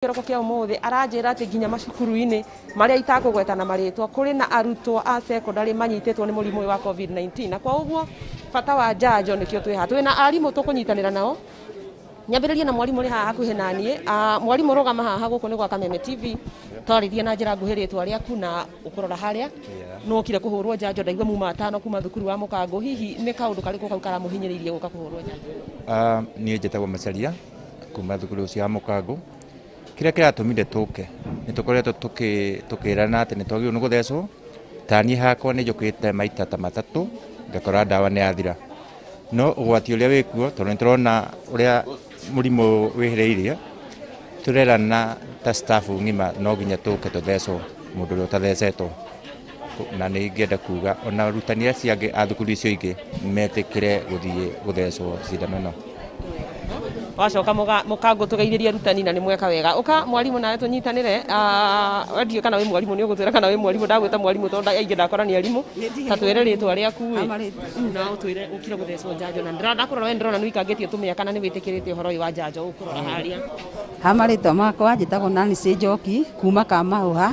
Kĩroko kĩa ũmũthĩ aranjĩra atĩ nginya macukuru-inĩ marĩa itakũgweta na marĩtwa kũrĩ na arutwo a secondary manyitĩtwo nĩ mũrimũ ũyũ wa COVID-19, na kwa ũguo bata wa njanjo nĩkĩo twĩ haha. Twĩna arimũ tũkũnyitanĩra nao. Nyambĩrĩrie na mwarimũ ũrĩ haha hakuhĩ na niĩ. Mwarimũ, rũgama haha, gũkũ nĩ gwa Kameme TV. Twarĩrie na njĩra nguhĩ rĩtwa rĩaku na ũkũrora harĩa nĩwokire kũhũrwo njanjo. Ndaigua muma atano kuma thukuru wa Mũkangũ. Hihi nĩ kaũndũ karĩkũ kau karamũhinyĩrĩirie gũka kũhũrwo njanjo? Niĩ njĩtagwo Macharia kuma thukuru ũcio wa Mũkangũ. Kĩrĩa kĩratũmire tũke nĩ tũkoretwo tũkĩrana atĩ nĩ twagĩrĩirwo nĩ gũthecwo. Ta niĩ hakwa nĩ njũkĩte maita ta matatũ, ngakora ndawa nĩ yathira. No ũgwati ũrĩa wĩkuo, tondũ nĩ tũrona ũrĩa mũrimũ wĩhĩrĩirie, tũrerana ta staff ng'ima no nginya tũke tũthecwo, mũndũ ũrĩa ũtathecetwo. Na nĩ ingĩenda kuga ona arutani acio angĩ a thukuru icio ingĩ metĩkĩre gũthiĩ gũthecwo cindano ĩno. Wacoka Mũkangũ, tũgeithĩrie arutani na nĩ mweka wega. Ũka mwarimũ nawe tũnyitanĩre. Wendio kana wĩ mwarimũ, nĩ ũgũtwĩra kana wĩ mwarimũ. Ndagwĩta mwarimũ tondũ aingĩ ndakora nĩ arimũ. Ta twĩre rĩtwa rĩaku ĩ, na ũtwĩre ũkire gũthecwo njanjo, na ndakũrora we ndĩrona nĩ ũikangĩtie tũmĩaka na nĩ wĩtĩkĩrĩte ũhoro ũyũ wa njanjo ũkũrora harĩa. Ha marĩtwa makwa njĩtagwo Nancy Njoki kuma Kamahũha,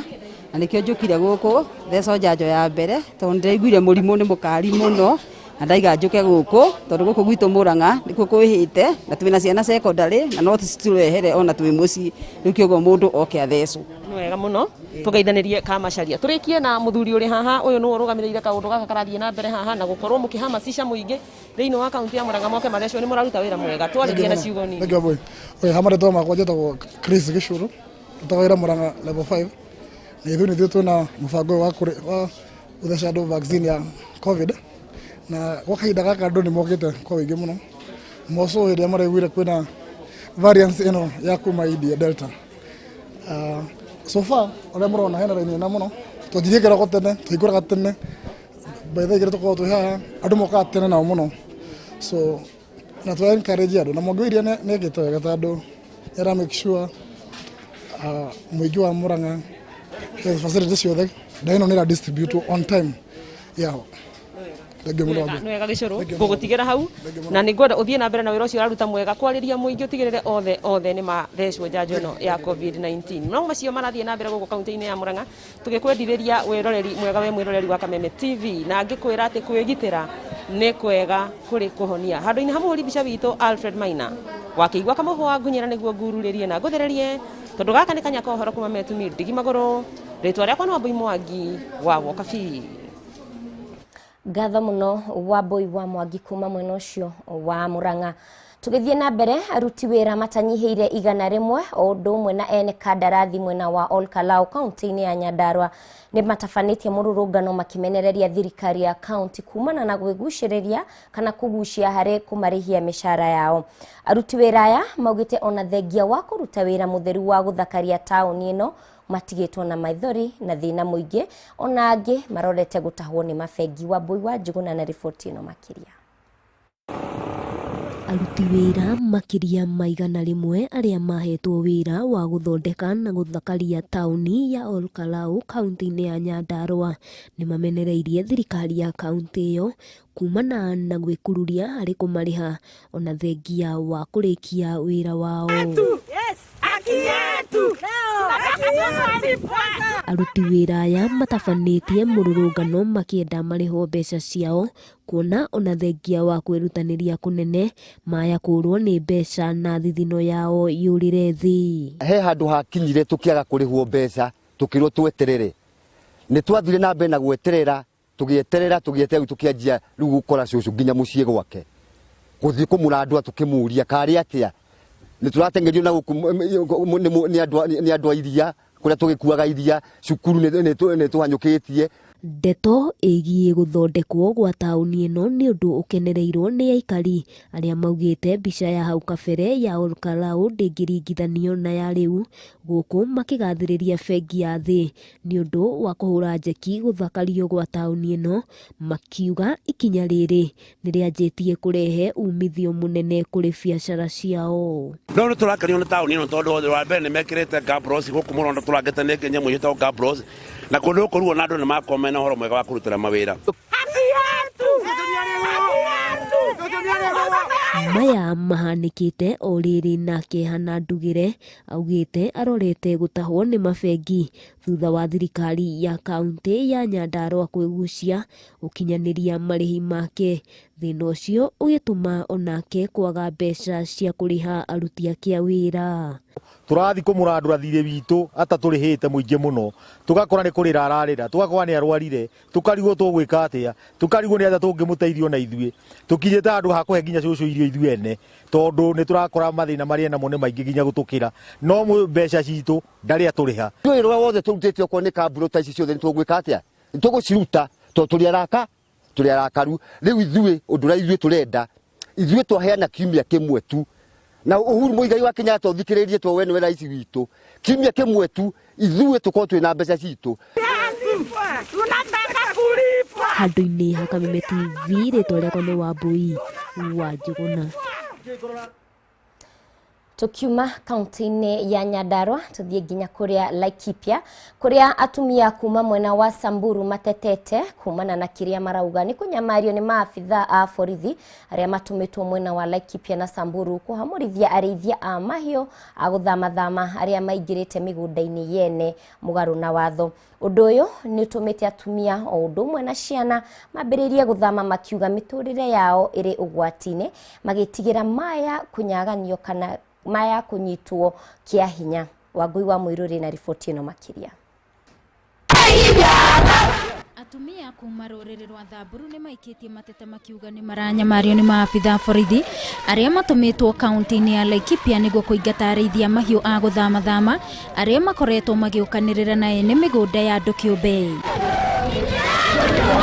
na nĩkĩo njũkire gũkũ thecwo njanjo ya mbere, tondũ ndĩraiguire mũrimũ nĩ mũkari mũno na ndaiga njũke gũkũ, tondũ gũkũ gwitũ Mũrang'a nĩkuo kwĩhĩte na twĩna ciana secondary na no citũrehere ona twĩ mũciĩ. Rĩu kĩoguo mũndũ oke athecwo. Nĩ wega mũno, tũgeithanĩrie Kamacaria. Tũrĩkie na mũthuri ũrĩ haha. Ũyũ nĩwe ũrũgamĩrĩire kaũndũ gaka karathiĩ na mbere haha na gũkorwo mũkĩhamasisha mũingĩ thĩinĩ wa kaunti ya Murang'a moke mathecwo. Nĩ mũraruta wĩra mwega, twarĩrie na ciugo nini. Thank you, boy. Okay, ha marĩtwa makwa njĩtagwo Chris Gĩcũrũ, ndutaga wĩra Murang'a level 5, na ithuĩ nĩthuĩ twĩna mũbango ũyũ wa gũtheca andũ vaccine ya COVID, na gwa kahinda gaka andũ nĩ mokĩte kwa ũingĩ mũno moco hĩndĩ ĩrĩa maraiguire kwĩna variants ĩno ya kuma India, Delta. So far ũrĩa mũrona hena raini nene mũno. Twanjirie kĩroko tene, tũhingũraga tene by thaa 2, tũkoragwo twĩ haha. Andũ mokaga tene nao mũno, so na twa encourage andũ na Mwangi wa Iria nĩ ekĩte wega tondũ nĩ ara make sure mũingĩ wa Murang'a health facility ciothe ndawa ĩno nĩ ĩra distribute on time, yeah. Thank you mũno. Nĩ wega Gĩcũrũ, ngũgũtigĩra hau na nĩ ngwenda ũthiĩ na mbere na wĩra ũcio ũraruta mwega kwarĩria mũingĩ, ũtigĩrĩre othe othe nĩ mathecwo njanjo ĩno ya COVID-19. No macio marathiĩ na mbere gũkũ kaunti-inĩ ya Murang'a, tũgĩkwendithĩria wĩroreri mwega we mwĩroreri wa Kameme TV, na ngĩkwĩra atĩ kwĩgitĩra nĩ kwega kũrĩ kũhonia. Handũ-inĩ ha mũhũri mbica witũ Alfred Maina wakĩigua kamũhwa, ngunyĩra nĩguo ngururĩrie na ngũthererie, tondũ gaka nĩ kanya ka ũhoro kuma metumi ndigi magũrũ. Rĩtwa rĩakwa nĩ Wambui Mwangi wa Wokabi. Ngatho mũno Wambui wa Mwangi kuma mwena ũcio wa Murang'a. Tũgĩthiĩ na mbere, aruti wĩra matanyihĩire 100 o ũndũ ũmwe na ene kandarathi mwena wa Olkalau kaunti-inĩ ya Nyandarua nĩ matabanĩtie mũrũrũngano makĩmenereria thirikari ya kaunti kumana na gwĩgucĩrĩria kana kũgucia harĩ kũmarĩhia mĩcara yao. Aruti wĩra aya maugĩte ona thengia wa kũruta wĩra mũtheru wa gũthakaria taũni ĩno, matigĩtwo na maithori na thĩna mũingĩ, ona angĩ marorete gũtahwo nĩ mabengi. Wambui wa Njũgũna na riboti ĩno makĩria. Aruti wĩra makĩria ma 100 arĩa mahetwo wĩra wa gũthondeka na gũthakaria taũni ya Olkalau kaunti-inĩ ya Nyandarua nĩ mamenereirie thirikari ya kaunti ĩyo kumana na gwĩkururia harĩ kũmarĩha ona thengia wa kũrĩkia wĩra wao. Aruti wĩra aya matabanĩtie mũrũrũngano makĩenda marĩhwo mbeca ciao, kuona ona thengia wa kwĩrutanĩria kũnene maya kũrwo nĩ mbeca na thithino yao yũrĩre thĩ. He handũ hakinyire tũkĩaga kũrĩhwo mbeca, tũkĩrwo tweterere. Nĩ twathire na mbere na gweterera, tũgĩeterera, tũgĩeterera, rĩu tũkĩanjia rĩu gũkora cũcũ nginya mũciĩ gwake, gũthiĩ kũmũrandũra, tũkĩmũria karĩ atĩa nĩ tũrateng'erio na gũkũ nĩ andũ a iria kũrĩa tũgĩkuaga iria cukuru nĩ tũhanyũkĩtie. Ndeto ĩgiĩ gũthondekwo gwa taũni ĩno nĩ ũndũ ũkenereirwo nĩ aikari arĩa maugĩte mbica ya hau kabere ya Olkalau ndĩngĩringithanio na ya rĩu, gũkũ makĩgathĩrĩria bengi ya thĩ nĩ ũndũ wa kũhũra njeki gũthakario gwa taũni ĩno, makiuga ikinya rĩrĩ nĩ rĩanjĩtie kũrehe umithio mũnene kũrĩ biacara ciao. No nĩ tũrakenio nĩ taũni ĩno, tondũ wa mbere nĩ mekĩrĩte gabbros gũkũ mũno, na tũrangĩte nĩ nyamũ ĩtagwo gabbros, na kũndũ gũkũ rĩu ona andũ nĩ makorwo mena ũhoro mwega wa kũrutĩra mawĩra. Maya mahanĩkĩte o rĩrĩ nake Hannah Ndugire augĩte arorete gũtahwo nĩ mabengi thutha wa thirikari ya kaunti ya Nyandarua kwĩgucia gũkinyanĩria marĩhi make. Thĩna ũcio ũgĩtũma onake kwaga mbeca cia kũrĩha aruti ake a wĩra. Tũrathiĩ kũmũrandũra thirĩ witũ atatũrĩhĩte mũingĩ mũno, tũgakora nĩ kũrĩra ararĩra, tũgakora nĩ arwarire, tũkarigwo tũgwĩka atĩa, tũkarigwo nĩ atĩa tũngĩmũteithia ona ithuĩ. Tũkinyĩte handũ ha kũhe nginya cũcũ irio ithuĩ ene, tondũ nĩ tũrakora mathĩna marĩa namo nĩ maingĩ nginya gũtũkĩra, no mbeca citũ ndarĩ atũrĩha. Ithuĩ rũrĩa wothe tũrutĩte okorwo nĩ kamburo ta ici ciothe nĩ tũgwĩka atĩa? Nĩ tũgũciruta tondũ tũrĩ araka, tũrĩ arakaru. Rĩu ithuĩ ũndũ ũrĩa ithuĩ tũrenda, ithuĩ twaheana kiumia kĩmwe tu. Na Uhuru Muigai wa Kenyatta ũthikĩrĩrie to we nĩwe rais witũ. Kiumia kĩmwe tu ithuĩ tũkorwo twĩna mbeca citũ. Handũ-inĩ ha Kameme TV, rĩtwa rĩakwa nĩ Wambui wa Njũgũna. Tukiuma kaunti-inĩ ya Nyandarua tuthiĩ nginya kũrĩa Laikipia, kũrĩa atumia kuma mwena wa Samburu matetete kumana na kĩrĩa marauga nĩ kũnyamario nĩ maabitha a borithi arĩa matũmĩtwo mwena wa Laikipia na Samburu kũhamũrithia arĩithia a mahiũ a gũthamathama arĩa maingĩrĩte mĩgũnda-inĩ yene mũgarũ na watho. Ũndũ ũyũ nĩ ũtũmĩte atumia o ũndũ ũmwe na ciana mambĩrĩrie gũthama makiuga mĩtũrĩre yao ĩrĩ ũgwati-inĩ, magĩtigĩra maya kũnyaganio kana maya kunyitwo kia hinya. Wangui wa Muiruri na riboti ĩno makĩria. Atumia kuma rũrĩrĩ rwa Thamburu nĩ maikĩtie mateta makiuga nĩ maranyamario nĩ maabitha a borithi arĩa matũmĩtwo kaunti-inĩ ya Laikipia nĩguo kũingata arĩithia mahiũ a gũthamathama arĩa makoretwo magĩũkanĩrĩra na ene mĩgũnda ya andũ kĩũmbe.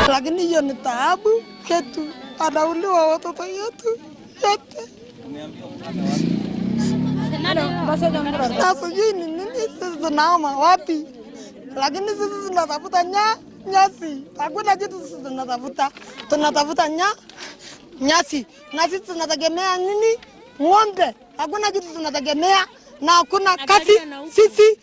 Lakini hiyo ni taabu yetu, anauliwa watoto yetu yote. Na sijui ni nini sisi tunaama wapi, lakini sisi tunatafuta nyasi. Hakuna kitu sisi tunatafuta, tunatafuta nyasi, na sisi tunategemea nini? Ng'ombe. Hakuna kitu tunategemea na hakuna kazi sisi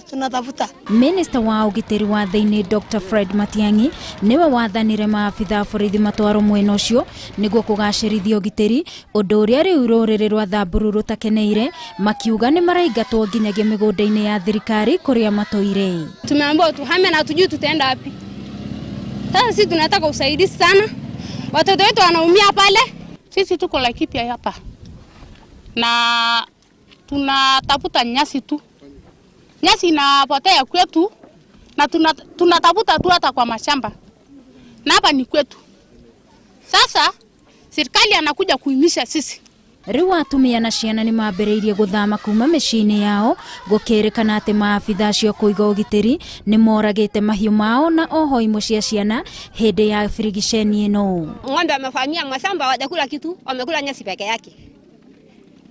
tunatafuta. Minister wa ũgitĩri wa thĩinĩ Dr. Fred Matiang'i nĩwe wathanire maabitha a borithi matwarwo mwena ũcio nĩguo kũgacĩrithia ũgitĩri, ũndũ ũrĩa rĩu rũrĩrĩ rwa Thamburu rũtakeneire, makiuga nĩ maraingatwo nginyagia mĩgũnda-inĩ ya thirikari kũrĩa matũire. Tumeambiwa tuhame na hatujui tutaenda wapi. Sasa sisi tunataka usaidizi sana, watoto wetu wanaumia pale. Sisi tuko Laikipia hapa na tunatafuta nyasi tu. Nyasi inapotea kwetu na tunatafuta tu hata kwa mashamba. Na hapa ni kwetu. Sasa serikali anakuja kuimisha sisi. Rĩu atumia na ciana nĩ mambĩrĩirie gũthama kuma mĩciĩ-inĩ yao gũkĩrĩkana atĩ maabitha acio kũiga ũgitĩri nĩ moragĩte mahiũ mao na oho imwe cia ciana hĩndĩ ya birigiceni ĩno. Ng'ombe wamevamia mashamba, hawajakula kitu, wamekula nyasi peke yake.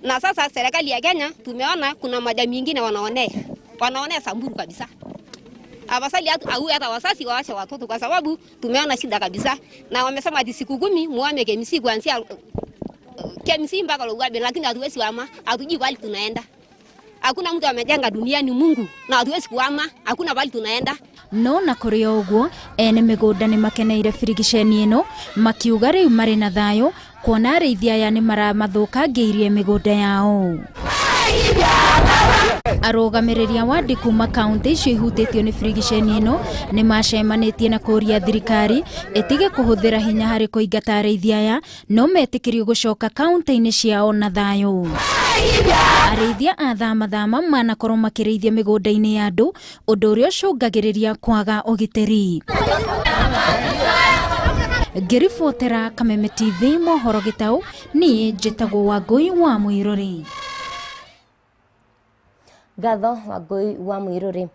Na sasa serikali ya Kenya tumeona kuna majamii mengine wanaonea Samburu kabisa. Afadhali au hata wazazi waache watoto kwa sababu tumeona shida kabisa. Na wamesema hadi siku 10 muame KMC kuanzia KMC mpaka Lugwabe, lakini hatuwezi kuhama, hatujui bali tunaenda. Hakuna mtu amejenga duniani Mungu na hatuwezi kuhama, hakuna bali tunaenda. No na kũrĩ o ũguo ene mĩgũnda nĩ makeneire birigiceni ĩno makiuga rĩu marĩ na thayũ kuona arĩithia aya nĩ maramathũkangĩirie mĩgũnda yao. Arũgamĩrĩri a wandi kuma kaunti icio ihutĩtio nĩ birigiceni ĩno nĩ macemanĩtie na kũũria thirikari ĩtige kũhũthĩra hinya harĩ kũingata arĩithia aya no metĩkĩrio gũcoka kaunti-inĩ ciao na thayũ. Arĩithia a thamathama manakorwo makĩrĩithia mĩgũnda-inĩ ya andũ, ũndũ ũrĩa ũcũngagĩrĩria kwaga ũgitĩri. Ngĩribotera Kameme TV mohoro gĩtaũ, niĩ njĩtagwo Wangui wa Muiruri. Ngatho Wangui wa Muiruri.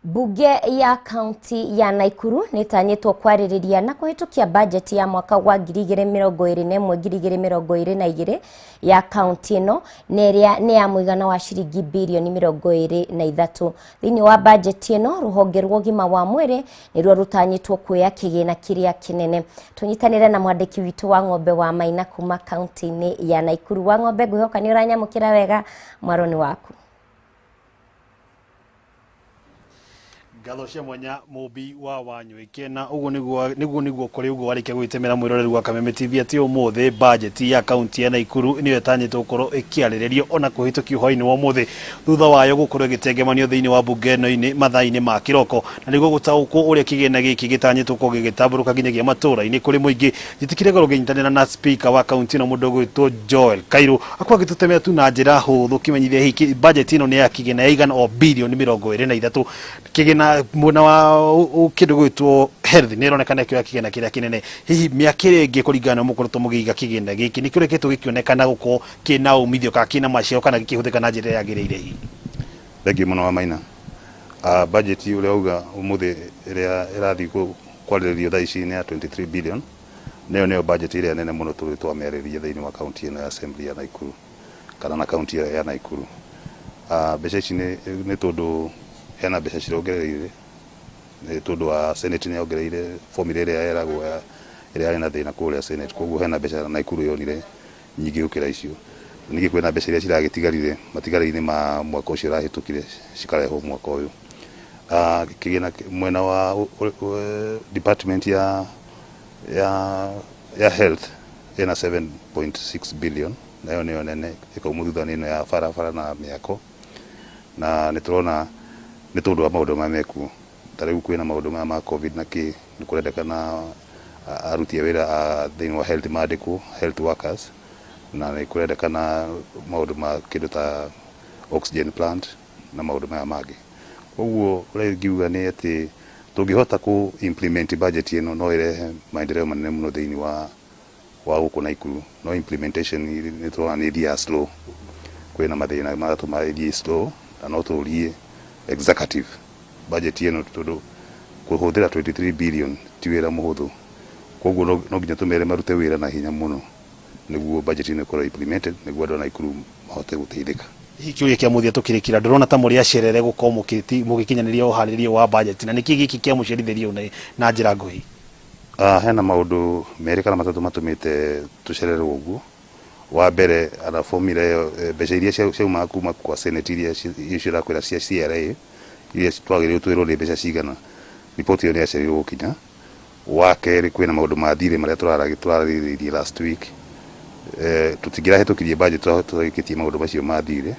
Bunge ya kaunti ya Naikuru nĩtanyĩtwo kwarĩrĩria na kũhĩtũkia bajeti ya mwaka wa 2021-2022 ya kaunti ĩno na ĩrĩa nĩ ya mũigana wa ciringi birioni 23. Thĩinĩ wa bajeti ĩno rũhonge rwa ũgima wa mwĩrĩ nĩruo rũtanyĩtwo kuoya kĩgĩna kĩrĩa kĩnene. Tũnyitanĩre na mwandĩki witũ wa Ng'ombe wa Maina kuma kaunti-inĩ ya Naikuru. Wa Ng'ombe, ngwĩhoka nĩ ũranyamũkĩra wega, mwaro nĩ waku. Ngatho cia mwanya Mũmbi wa Wanywĩke. Na ũguo nĩguo kũrĩ ũguo warĩkia gwĩtemera mwĩroreri wa Kameme TV atĩ ũmũthĩ budget ya kaunti ya Naikuru nĩyo ĩtanyĩtwo gũkorwo ĩkĩarĩrĩrio ona kũhĩtũkio hwaĩ-inĩ wa ũmũthĩ, thutha wayo gũkorwo ĩgĩtengemanio thĩinĩ wa bunge ĩno-inĩ mathaa-inĩ ma kĩroko, na nĩguo gũtaũkwo ũrĩa kĩgĩna gĩkĩ gĩtanyĩtwo gũkorwo gĩgĩtambũrũka nginyagia matũũra-inĩ kũrĩ mũingĩ. Njĩtĩkire ngorwo ngĩnyitanĩra na speaker wa kaunti ĩno, mũndũ ũgwĩtwo Joel Kairu, akorwo agĩtũtemera tu na njĩra hũthũ kĩmenyithia hihi budget ĩno nĩ ya kĩgĩna ya igana o birioni 23. Kĩgĩna mwena wa kĩndũ gwĩtwo health nĩ ĩronekana ĩkĩoya kĩgĩna kĩrĩa kĩnene. Hihi mĩaka ĩrĩa ĩngĩ, kũringana na mũkoretwo mũgĩiga kĩgĩna gĩkĩ, nĩ kĩreketwo gĩkĩonekana gũkorwo kĩna umithio kana kĩna maciaro kana gĩkĩhũthĩka na njĩra ĩrĩa yagĩrĩire hihi? Thengiũ mũno wa Maina. Budget ũrĩa auga ũmũthĩ ĩrĩa ĩrathiĩ kwarĩrĩrio thaa ici nĩ ya 23 billion. Nĩyo budget ĩrĩa nene mũno tũrĩ twamĩarĩrĩria thĩinĩ wa kaunti ĩno ya assembly ya Naikuru kana na kaunti ya Naikuru. Mbeca ici nĩ tondũ hena mbeca cirongereire, nĩ tondũ wa Senate nĩ yongereire formula ĩrĩa yeragwo ĩrĩa yarĩ na thĩna kũrĩa Senate, koguo hena mbeca Naikuru yonire nyingĩ gũkĩra icio. Ningĩ kwĩna mbeca iria ciragĩtigarire matigari-inĩ ma mwaka ũcio ũrahĩtũkire cikarehwo mwaka ũyũ. Kĩgĩna mwena wa department ya health ĩna 7.6 billion, nayo nĩyo nene, ĩkaumwo thutha nĩ ĩno ya barabara na mĩako. Na nĩ tũrona nĩ tondũ wa maũndũ maya mekuo, ta rĩu kwĩna maũndũ maya ma COVID na kĩ, nĩ kũrendekana aruti a wĩra a thĩinĩ wa health mandĩkwo, health workers, na nĩ kũrendekana maũndũ ma kĩndũ ta oxygen plant na maũndũ maya mangĩ. Koguo ũrĩa ingiuga nĩ atĩ tũngĩhota kũ implement budget ĩno, no ĩrehe maendeleo manene mũno thĩinĩ wa gũkũ Naikuru. No implementation nĩ tũrona nĩ ĩthiaga slow, kwĩna mathĩna maratũma ĩthiĩ slow, na no tũrie executive budget ĩno, tondũ kũhũthĩra 23 billion ti wĩra mũhũthũ. Koguo no nginya tũmere marute wĩra na hinya mũno nĩguo budget ĩno ĩkorwo implemented, nĩguo andũ a Naikuru mahote gũteithĩka. Hihi kĩũria kĩa mũthia tũkĩrĩkĩra, ndũrona ta mũrĩ acerere gũkorwo mũgĩkinyanĩria ũharĩria wa budget, na nĩkĩ gĩkĩ kĩamũcerithĩrio na njĩra nguhĩ? Hena maũndũ merĩ kana matatũ matũmĩte tũcererwo ũguo. Wa mbere, ana formula ĩyo, mbeca iria ciaumaga kuma kwa Senate, iria cirakwĩra cia CRA, iria twagĩrĩirwo twĩrwo nĩ mbeca cigana, riboti ĩyo nĩ yacereirwo gũkinya. Wa kerĩ, kwĩna maũndũ ma thirĩ marĩa tũrarĩrĩirie last week. Tũtingĩrahĩtũkirie budget tũtarĩkĩtie maũndũ macio ma thirĩ,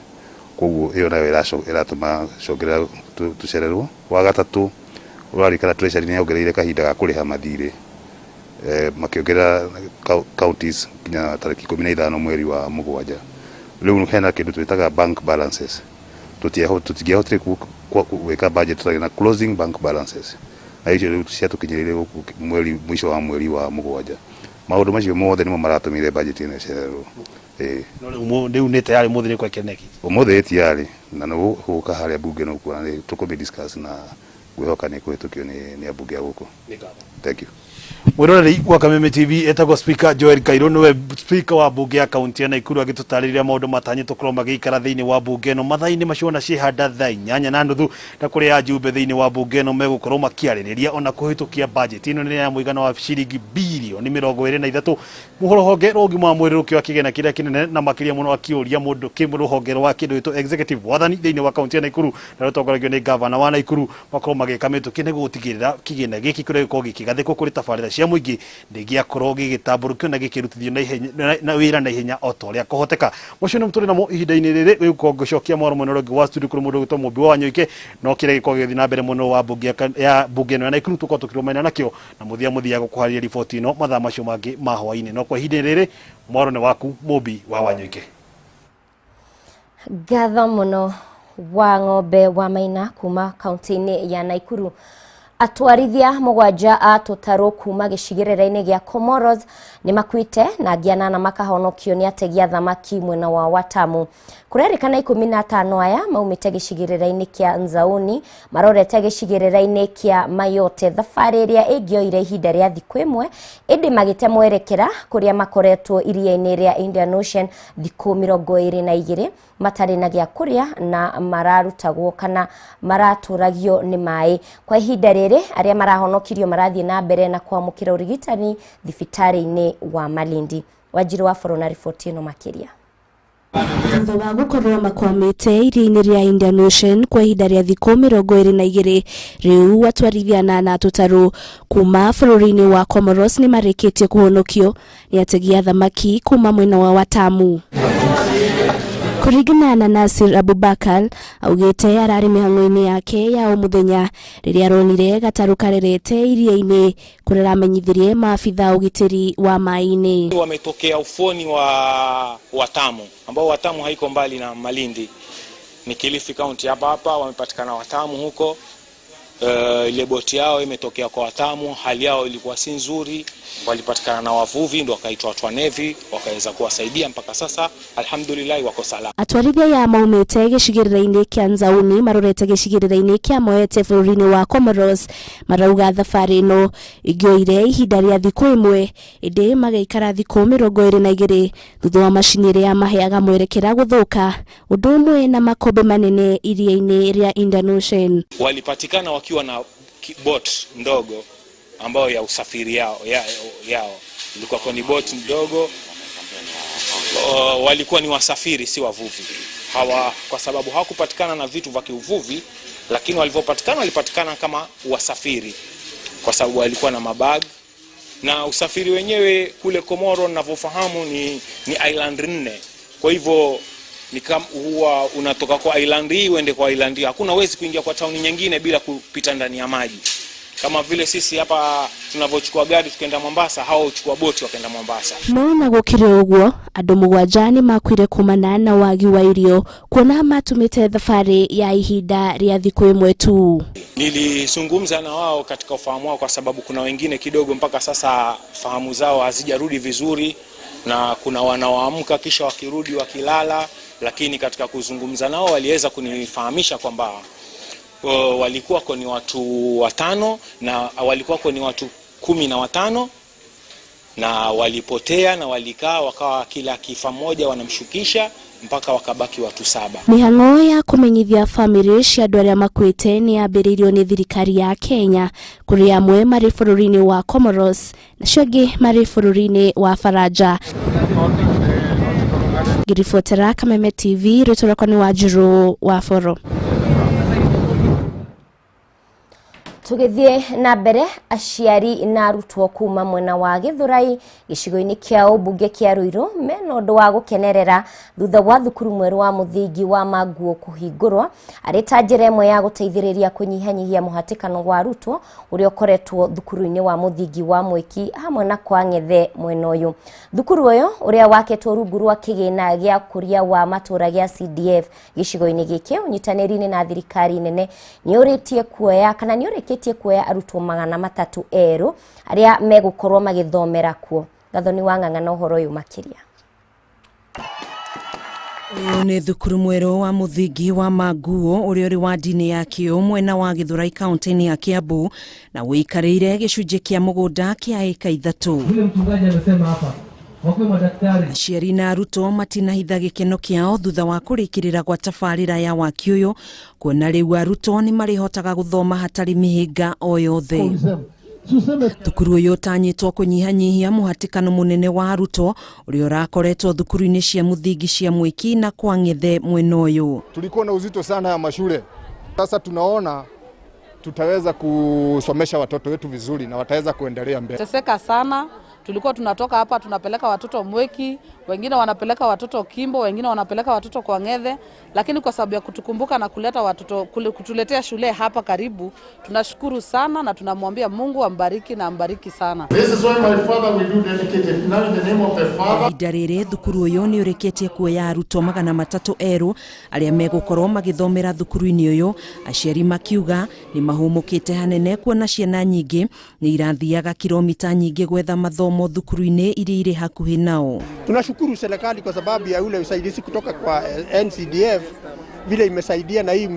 koguo ĩyo nayo ĩratũma congerera tũcererwo. Wa gatatũ, ũrarikana Treasury nĩ yongereire kahinda ga kũrĩha mathirĩ, makĩongerera counties nginya tarĩki 15 mweri wa 7. Rĩu hena kĩndũ twĩtaga bank balances. Tũtingĩahotire gwĩka budget tũtarĩ na closing bank balances, na icio rĩu ciatũkinyĩrĩire gũkũ mweri mũico wa mweri wa 7. Maũndũ macio mothe nĩmo maratũmire budget ĩno ĩcererwo. No rĩu nĩ tayarĩ mũthĩ nĩ kwekĩra? Ũmũthĩ ĩtiarĩ na nĩ gũka harĩa bunge no kuona nĩ tũkũmĩ discuss, na ngwĩhoka nĩ kũhĩtũkio nĩ ambunge a gũkũ. Thank you. Mwiroreri wa Kameme TV, etagwo Speaker Joel Kairu, niwe speaker wa bunge ya kaunti ya Naikuru, agĩtũtarĩria maũndũ matanyĩtwo gũkorwo magĩikara thĩinĩ wa bunge ĩno mathaa-inĩ macio ona ciĩhanda thaa 8:30, na kũrĩa ajumbe thĩinĩ wa bunge ĩno megũkorwo makĩarĩrĩria ona kũhĩtũkia budget ĩno nĩ ya mũigana wa ciringi birioni 23. Rũhonge rwa ũgima wa mwĩrĩ rũkĩoya kĩgĩna kĩrĩa kĩnene, na makĩria mũno akĩũria mũndũ kĩ rũhonge rwa kĩndũ gĩtwo executive, wathani thĩinĩ wa kaunti ya Naikuru, na rũtongoragio nĩ gavana wa Naikuru, makorwo magĩka mĩtũkĩ nĩguo gũtigĩrĩra kĩgĩna gĩkĩ kĩrĩa gĩkorwo gĩkĩgathĩkwo kũrĩ tabarĩra cia mũingĩ ndĩngĩakorwo gĩgĩtambũrũkio na gĩkĩrutithio na ihenya na wĩra na ihenya o ta ũrĩa kũhoteka. Mũcio nĩ tũrĩ namo ihinda-inĩ rĩrĩ rĩu ngũcokia mwaro mwena ũrĩa ũngĩ wa studio kũrĩ mũndũ ũgwĩtwo Mũmbi wa Wanyoike, no kĩrĩa gĩkorwo gĩgĩthiĩ na mbere mwena wa bunge ĩno ya Naikuru tũkorwo tũkĩrũmania nakĩo na mũthia mũthia gũkũharĩria riboti ĩno mathaa macio mangĩ ma hwaĩ-inĩ. No kwa ihinda rĩrĩ mwaro nĩ waku, Mũmbi wa Wanyoike. Ngatho mũno wa ng'ombe wa Maina kuma kaunti-inĩ ya Naikuru. Atwarithia 7 a tũtarũ kuma gĩcigĩrĩra-inĩ gĩa Comoros nĩ makuĩte na angĩ 8 makahonokio nĩ ategi a thamaki mwena wa Watamu. Kũrerĩkana 15 aya maumĩte gĩcigĩrĩra-inĩ kĩa Nzauni marorete gĩcigĩrĩra-inĩ kĩa Mayotte, thabarĩ ĩrĩa ĩngĩoire ihinda rĩa thikũ ĩmwe, ĩndĩ magĩte mwerekera kũrĩa makoretwo iria-inĩ rĩa Indian Ocean thikũ 22 matarĩ na gĩa kũrĩa na mararutagwo kana maratũragio nĩ maĩ. Kwa ihinda rĩrĩ arĩa marahonokirio marathiĩ na mbere na kwamũkĩra ũrigitani thibitarĩ-inĩ wa Malindi. Wanjiru wa Boro na riboti ĩno makĩria. Thutha wa gũkorwo makwamĩte iria-inĩ rĩa Indian Ocean kwa ihinda rĩa thikũ 22, rĩu atwarithia anana a tũtarũ kuma bũrũri-inĩ wa Comoros nĩ marĩkĩtie kũhonokio nĩ ategi a thamaki kuma mwena wa Watamu. Kũringana na Nasir Abubakar, augĩte ararĩ mĩhang'o-inĩ yake ya o mũthenya rĩrĩa aronire gatarũ karerete iria-inĩ kũrĩa aramenyithirie maabitha ũgitĩri wa maĩ-inĩ. Wametokea ufuoni wa Watamu, ambao Watamu haiko mbali na Malindi, ni Kilifi County hapa hapa. Wamepatikana Watamu huko. Ile boti yao imetokea kwa Watamu, hali yao ilikuwa si nzuri, walipatikana na wavuvi ndio wakaitwa watu wa Navy wakaweza kuwasaidia mpaka sasa, alhamdulillah wako salama. Atwarithia ya maumĩte gĩcigĩrĩra-inĩ kĩa Nzauni marorete gĩcigĩrĩra-inĩ kĩa Moete bũrũri-inĩ wa Comoros marauga thabarĩ ĩno ĩngĩoire ihinda rĩa thikũ 1, ĩndĩ magaikara thikũ 22 thutha wa macini ĩrĩa maheaga mwerekera gũthũka, ũndũ ũmwe na makombe manene iria-inĩ rĩa Indian Ocean. Walipatikana wakiwa na bot ndogo ambayo ya usafiri yao. Ilikuwa ni bot ndogo. Walikuwa ni wasafiri, si wavuvi. Hawa kwa sababu hawakupatikana na vitu vya kiuvuvi, lakini walivyopatikana walipatikana kama wasafiri kwa sababu walikuwa na mabag. Na usafiri wenyewe kule Komoro ninavyofahamu ni island 4. Kwa hivyo ni kama huwa unatoka kwa island hii uende kwa island hii. Hakuna uwezi kuingia kwa town nyingine bila kupita ndani ya maji. Kama vile sisi hapa tunavochukua gari tukaenda Mombasa, hao huchukua boti wakaenda Mombasa. No na gũkĩrĩ ũguo, andũ 7 nĩ makuire kumana na wagi wa irio kuona matumĩte thabarĩ ya ihinda rĩa thikũ 1 tu. Nilizungumza na wao katika ufahamu wao, kwa sababu kuna wengine kidogo mpaka sasa fahamu zao hazijarudi vizuri, na kuna wanaoamka kisha wakirudi wakilala, lakini katika kuzungumza nao waliweza kunifahamisha kwamba walikuwa ni watu 5 na walikuwa ni watu 15 na walipotea na walikaa wakawa kila kifa moja wanamshukisha mpaka wakabaki watu 7. Mĩhang'o ya kũmenyithia bamĩrĩ cia andũ arĩa makuĩte nĩ yambĩrĩirio nĩ thirikari ya Kenya, kũrĩ amwe marĩ bũrũri-inĩ wa Comoros na acio angĩ marĩ bũrũri-inĩ wa Faranja. Ngĩribotera Kameme TV, rĩtwa rĩakwa nĩ Wanjirũ wa Boro. Tũgĩthiĩ na mbere, aciari na arutwo kuma mwena wa Gĩthũrai gĩcigo-inĩ kĩa ũmbunge kĩa Ruiru mena ũndũ wa gũkenerera thutha wa thukuru mwerũ wa mũthingi wa Manguo kũhingũrwo arĩ ta njĩra ĩmwe ya gũteithĩrĩria kũnyihanyihia mũhatĩkano wa arutwo ũrĩa ũkoretwo thukuru-inĩ wa mũthingi wa Mwĩki hamwe na kwa Ng'ethe mwena ũyũ. Thukuru ũyũ ũrĩa wakĩtwo rungu rwa kĩgĩna gĩa ũkũria wa matũũra gĩa CDF gĩcigo-inĩ gĩkĩ ũnyitanĩri-inĩ na thirikari nene nĩũrĩtie kuoya kana nĩũrĩkĩtie kuoya arutwo 300 erũ arĩa megũkorwo magĩthomera kuo. Gathoni wa Ng'ang'a na ũhoro ũyũ makĩria. Ũyũ nĩ thukuru mwerũ wa mũthingi wa Manguo ũrĩa ũrĩ wadi-inĩ ya Kĩũ mwena wa Gĩthũrai kaunti-inĩ ya Kiambu na ũikarĩire gĩcunjĩ kĩa mũgũnda kĩa ĩka 3. Aciari na arutwo matinahitha gĩkeno kĩao thutha wa kũrĩkĩrĩra gwa tabarĩra ya waki ũyũ kuona rĩu arutwo nĩ marĩhotaga gũthoma hatarĩ mĩhĩnga o yothe. Thukuru ũyũ ũtanyĩtwo kũnyihanyihia mũhatĩkano mũnene wa arutwo ũrĩa ũrakoretwo thukuru-inĩ cia mũthingi cia Mwĩki na kwa Ng'ethe mwena ũyũ. Tulikuwa na uzito sana ya mashule, sasa tunaona tutaweza kusomesha watoto wetu vizuri na wataweza kuendelea mbele. Teseka sana, tulikuwa tunatoka hapa tunapeleka watoto Mweki, wengine wanapeleka watoto Kimbo, wengine wanapeleka watoto kwa Ng'ethe, lakini kwa sababu ya kutukumbuka na kuleta watoto kutuletea shule hapa karibu, tunashukuru sana na tunamwambia Mungu ambariki na ambariki sana. This is why my father will do dedicated now in the name of the Father. Ihinda rĩrĩ thukuru ũyũ nĩ ũrĩkĩtie kuoya arutwo 300 erũ arĩa megũkorwo magĩthomera thukuru-inĩ ũyũ, aciari makiuga nĩ mahũmũkĩte hanene kuona ciana nyingĩ nĩ irathiaga kilomita nyingĩ gwetha mathomo thukuru-inĩ iria irĩ hakuhĩ nao. Tunashukuru serikali kwa sababu ya ule usaidizi kutoka kwa NCDF vile imesaidia na hii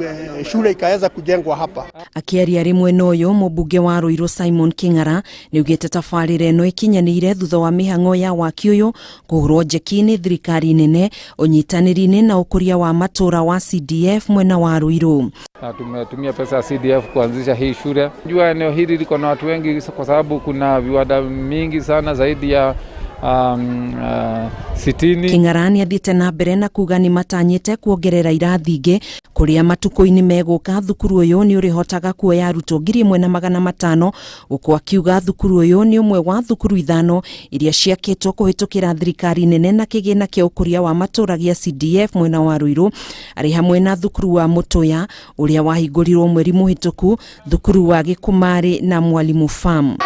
shule ikaweza kujengwa hapa. Akiaria arĩ mwena ũyũ, mũmbunge wa Ruiru Simon King'ara nĩaugĩte tabarĩra ĩno ĩkinyanĩire thutha wa mĩhang'o ya waki ũyũ kũhũrwo njeki nĩ thirikari nene ũnyitanĩri-inĩ na ũkũria wa matũũra wa CDF mwena wa Ruiru. Na tumetumia pesa ya CDF kuanzisha hii shule. Jua eneo hili liko na watu wengi kwa sababu kuna viwanda mingi sana zaidi ya 60. King'ara nĩathiĩte na mbere na kuga nĩmatanyĩte kuongerera irathi ingĩ kũrĩa matukũ-inĩ megũka thukuru ũyũ nĩ ũrĩhotaga kuoya arutwo 1500, gũkũ akiuga thukuru ũyũ nĩ ũmwe wa thukuru 5 iria ciakĩtwo kũhĩtũkĩra thirikari nene na kĩgĩna kĩa ũkũria wa matũũra gĩa CDF mwena wa Ruiru, arĩ hamwe na thukuru wa Mũtũya ũrĩa wahingũrirwo mweri mũhĩtũku, thukuru wa Gĩkũmarĩ na Mwalimu Farm.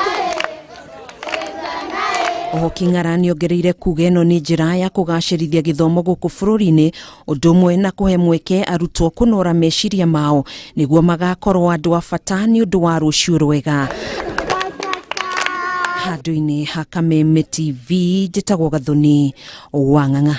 Oho King'ara nĩongereire kuga ĩno nĩ njĩra ya kũgacĩrithia gĩthomo gũkũ bũrũri-inĩ, ũndũ ũmwe na kũhe mweke arutwo kũnora meciria mao nĩguo magakorwo andũ a bata nĩ ũndũ wa rũciũ rwega. Handũ-inĩ ha Kameme TV, njĩtagwo Gathoni wa Ng'ang'a.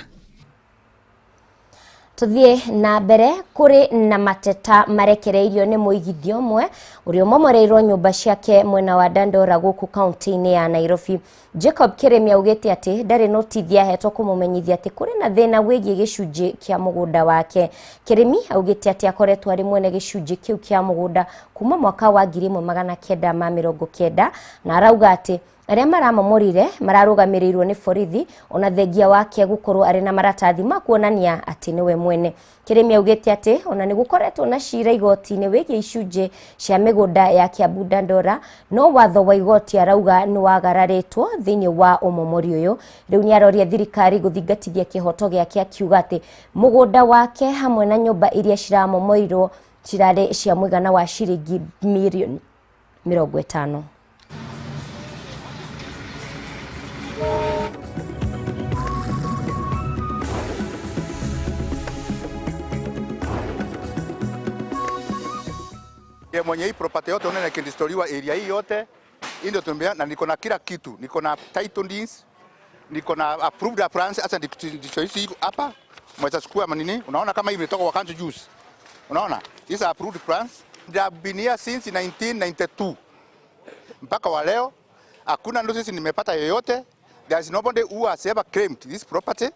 Tuthie na mbere kuri na mateta marekereirio ni muigithio ũmwe ũrĩa ũmomoreirwo nyũmba ciake mwena wa Dandora gũkũ kaunti-inĩ ya Nairobi. Jacob Kiremi augĩte atĩ ndarĩ notithi ahetwo kũmũmenyithia atĩ kũrĩ na thĩna wĩgiĩ gĩcunjĩ kĩa mũgũnda wake. Kiremi augĩte atĩ akoretwo arĩ mwene gĩcunjĩ kĩu kĩa mũgũnda kuma mwaka wa 1990 na arauga atĩ arĩa maramomorire mararũgamĩrĩirwo nĩ borithi ona thengia wake gũkorwo arĩ na maratathi ma kuonania atĩ nĩwe mwene. Kiremi augĩte atĩ ona nĩ gũkoretwo na cira igoti-inĩ wĩgiĩ icunjĩ cia mĩgũnda ya Kiambu Dandora, no watho wa igoti arauga nĩ wagararĩtwo thĩinĩ wa ũmomori ũyũ. Rĩu nĩ aroria thirikari gũthingatithia kĩhoto gĩake akiuga atĩ mũgũnda wake hamwe na nyũmba iria ciramomorirwo cirarĩ cia mũigana wa ciringi mirioni 50. Mwenye hii property yote unaona ikidistoriwa area hii yote, hii ndio tumbea, na niko na kila kitu, niko na title deeds, niko na approved plans, hata ndicho hizi hapa mweza chukua manini, unaona kama hii imetoka kwa country juice. Unaona? These are approved plans. They have been here since 1992. Mpaka wa leo hakuna notice nimepata yoyote. There is nobody who has ever claimed this property.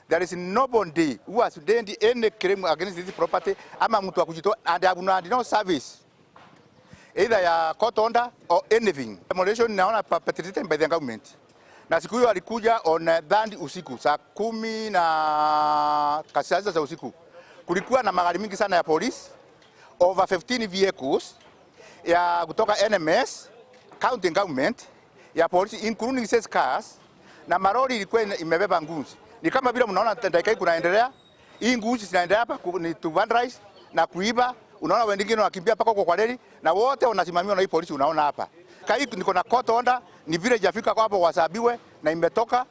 There is nobody who has done any claim against this property. Ama mtu akujitoa, and I have no service either ya court order or anything. Demolition naona perpetrated by the government. Na siku hiyo alikuja on third usiku saa 10 na kasi za usiku. Kulikuwa na magari mingi sana ya police, over 15 vehicles ya kutoka NMS, county government, ya polisi including 6 cars, na maroli ilikuwa imebeba nguzi. Ni kama vile mnaona dakika hii kunaendelea. Hii nguzi zinaendelea hapa ni to vandalize na kuiba. Unaona wengine wanakimbia mpaka huko kwa reli na wote wanasimamiwa na hii polisi unaona hapa. Kai niko na court order, ni vile hajafika kwa hapo wasabiwe na imetoka,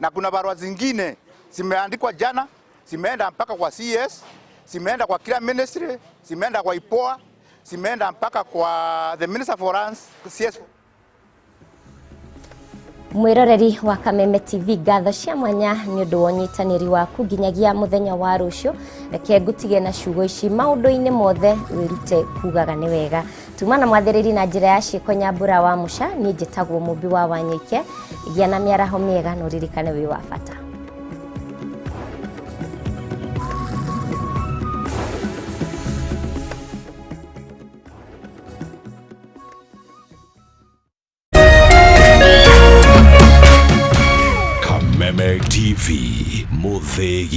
na kuna barua zingine zimeandikwa jana, zimeenda mpaka kwa CS, zimeenda kwa kila ministry, zimeenda kwa IPOA, zimeenda mpaka kwa the Minister for Lands, CS. Mwiroreri wa Kameme TV, ngatho cia mwanya nĩ ũndũ wa ũnyitanĩri waku nginyagia mũthenya wa rũciũ. Reke ngũtige na ciugo ici, maũndũ-inĩ mothe wĩrute kugaga nĩ wega. Tuma na mwathĩrĩri na njĩra ya ciĩko Nyambura wa Mũca, niĩ njĩtagwo Mũmbi wa Wanyoike. Gĩa na mĩaraho mĩega na ũririkane wĩ wa bata. Kameme TV, Muthegi.